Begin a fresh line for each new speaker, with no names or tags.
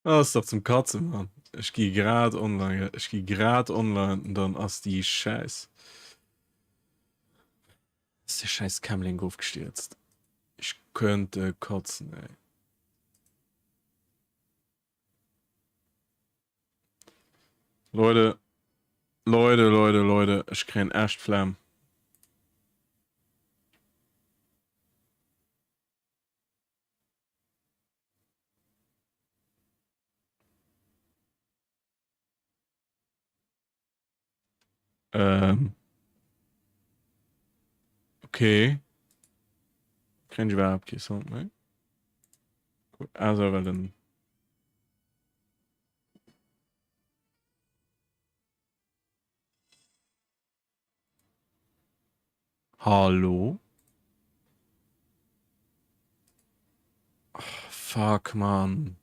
Ass dach zum Katzen, Mann. Ech gi grad online, ech gi grad online an dann ass déi Schäiss, ass dee schäiss Camlink ofgestierzt. Ech kënnt kotzen, ey. Leute, Leute, Leute, Leute, ech kréien echt Flemm. Ähm. Okay. Kréien ech iwwerhaapt kee Sound méi? Also well den. Hallo? Oh, fuck, man.